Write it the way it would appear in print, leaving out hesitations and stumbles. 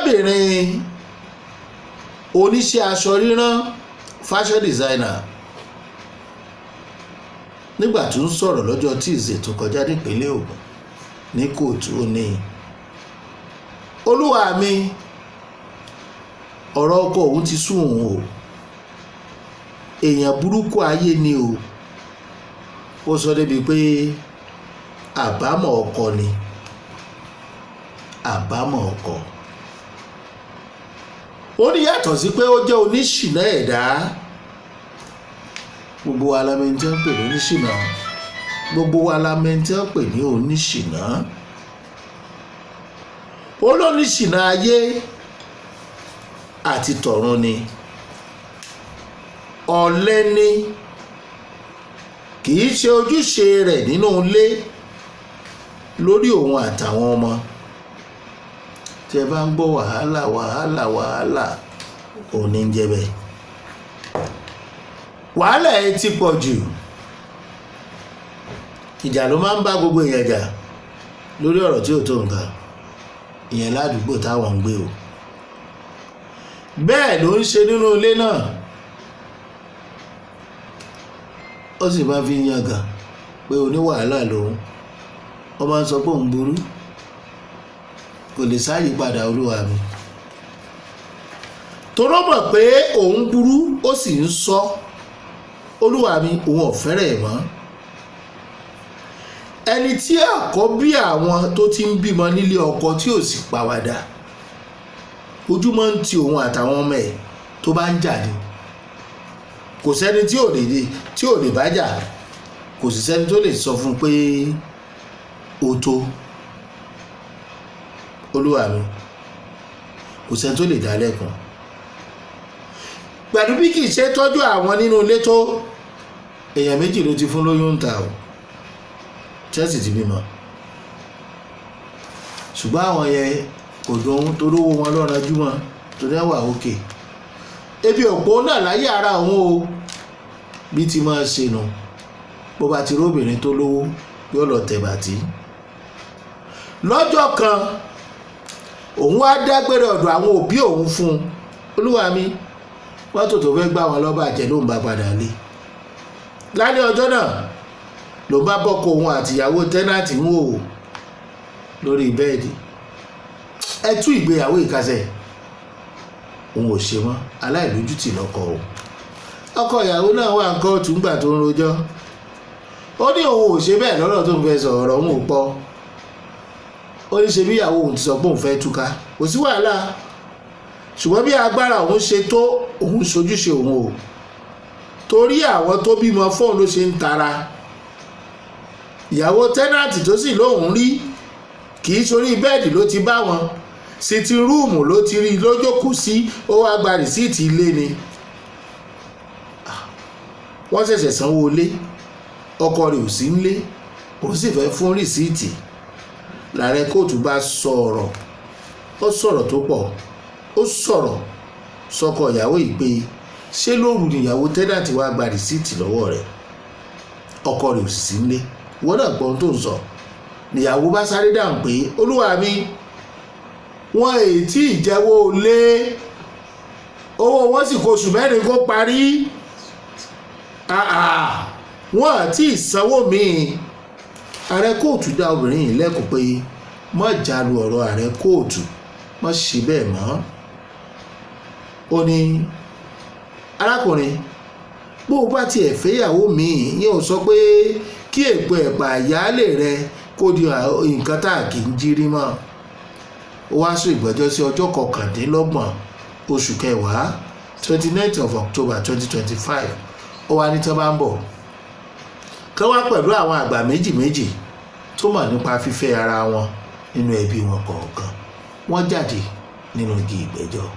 Arábìnrin oníṣẹ́ aṣọ rírán, fashion designer, nígbà tó ń sọ̀rọ̀ lọ́jọ́ Tuesday tó kọjá nípínlẹ̀ Ògùn ní kóòtù, ó ní, "Olúwa mi, ọ̀rọ̀ ọkọ òun ti sún òun o. Èèyàn burúkú ayé ni o." Ó sọ débi pé àbámọ̀ ọkọ ni, àbámọ̀ ọkọ. Ó ní yàtọ̀ sí pé ó jẹ́ oníṣìnà ẹ̀dá. Gbogbo wa la mẹ́ni tí wọ́n ń pè ní oníṣìnà. Gbogbo wa la mẹ́ni tí wọ́n ń pè ní oníṣìnà. Ó lóníṣìnà ayé àti tọ̀run ni, ọ̀lẹ ni, kì í ṣe ojúṣe rẹ̀ nínú ilé lórí òun àtàwọn ọmọ. Tí ẹ bá ń gbọ́ wàhálà, wàhálà, wàhálà, òun ní ń jẹ́ bẹ́ẹ̀. Wàhálà ẹ ti pọ̀ jù. Ìjà ló máa ń bá gbogbo èèyàn jà lórí ọ̀rọ̀ tí ò tó nǹkan. Ìyẹn ládùúgbò táwọn ń gbé o. Bẹ́ẹ̀ ló ń ṣe nínú ilé náà. Ó sì máa fi yangàn pé oníwàhálà lòun. Ó máa ń sọ pé òun burú, kò lè sáàyè padà. Olúwa mi, torọ́ mọ̀ pé òun burú, ó sì ń sọ, "Olúwa mi, òun ò fẹ́rẹ̀ mọ́." Ẹni tí àkọ́bí àwọn tó ti ń bímọ nílé ọkọ tí ò sì pàwàdà, ojúmọ́ ń ti òun àtàwọn ọmọ ẹ̀ tó bá ń jà ni. Kò sẹ́ni tí ò lè bá jà, kò sì sẹ́ni tó lè sọ fún un pé ó tó. Olúwa mi, kò sẹ́ni tó lè dá lẹ́kun pẹ̀lú bí kì í ṣe tọ́jú àwọn nínú ilé tó. Èèyàn méjì ló ti fún lóyún ń ta o. Chelsea ti bímọ, ṣùgbọ́n àwọn yẹn kò dùn tó lówó wọn lọ́ranjú mọ́ torí ẹ̀ wà òkè. Ebi òpó náà láyé ara òun o. Bí ti máa ṣe nù, bó bá ti róbìnrin tó lówó, yóò lọ tẹ̀bàtì. Lọ́jọ́ kan, òun wá dágbére ọ̀dọ̀ àwọn òbí òun fún un. Olúwa mi, mọ́tò tó fẹ́ gbá wọn lọ́bàjẹ́ ló ń bá padà lé. Lálẹ́ ọjọ́ náà ló bá bọ́kọ òun àtìyàwó tenant ń wò ó lórí bẹ́ẹ̀dì. Ẹ tú ìgbéyàwó ìkásẹ̀, òun ò ṣe mọ́, aláìlójútì lọ́kọ o. Ọkọ ìyàwó náà wà ń kóòtù ńgbà tó ń rojọ́. Ó ní òun ò ṣe bẹ́ẹ̀. Lọ́rọ̀ tó ń fẹ́ sọ, ọ̀rọ̀ òun ò pọ̀. Ó ní ṣe bí ìyàwó òun ti sọ pé òun fẹ́ túká, kò sí wàhálà, ṣùgbọ́n bí agbára òun ṣe tó, òun ṣojúṣe òun o. Torí àwọn tó bímọ fóun ló ṣe ń tara. Ìyàwó tenant tó sì lóun rí, kì í sorí bẹ́ẹ̀dì ló ti bá wọn, sitting room ló ti rí lójókòó sí. Ó wá gba receipt ilé ni. Wọ́n ṣẹ̀ṣẹ̀ sanwó ilé, ọkọ rẹ̀ ò sí nílé, òun sì fẹ́ fún receipt. Làárẹ̀ kóòtù bá sọ̀rọ̀. Ó sọ̀rọ̀ tó pọ̀. Ó sọ̀rọ̀ sọkọ ìyàwó yìí pé ṣé lóru nìyàwó tenant wá gba receipt lọ́wọ́ rẹ̀, ọkọ rẹ̀ ò sì sí nílé? Wọ́n náà gbọ́n tó ń sọ. Níyàwó bá sáré dáhùn pé, "Olúwa mi, wọn èyí tí ìjẹ́wọ́ lé owó wọn sì kó oṣù 4 kó parí. Wọn àti ìsanwó míì." Ààrẹ kóòtù dá obìnrin yìí lẹ́kọ̀ọ́ pé má jálu ọ̀rọ̀ ààrẹ kóòtù, má ṣe bẹ́ẹ̀ mọ́. Ó ní, "Arákùnrin, bó o bá tiẹ̀ fẹ́yàwó míì, yẹn ò sọ pé kí èpo ẹ̀pà ìyáálé rẹ kó di nǹkan tá a kì í jírí mọ́." Ó wá sún ìgbẹ́jọ́ sí ọjọ́ 29 oṣù kẹwàá, 29th of October 2025. Ó wá ní tí wọ́n bá ń bọ̀, kí wọ́n wá pẹ̀lú àwọn àgbà méjì méjì tó mọ̀ nípa fífẹ́ ara wọn nínú ẹbí wọn kọ̀ọ̀kan. Wọ́n jáde nínú igi ìgbẹ́jọ́.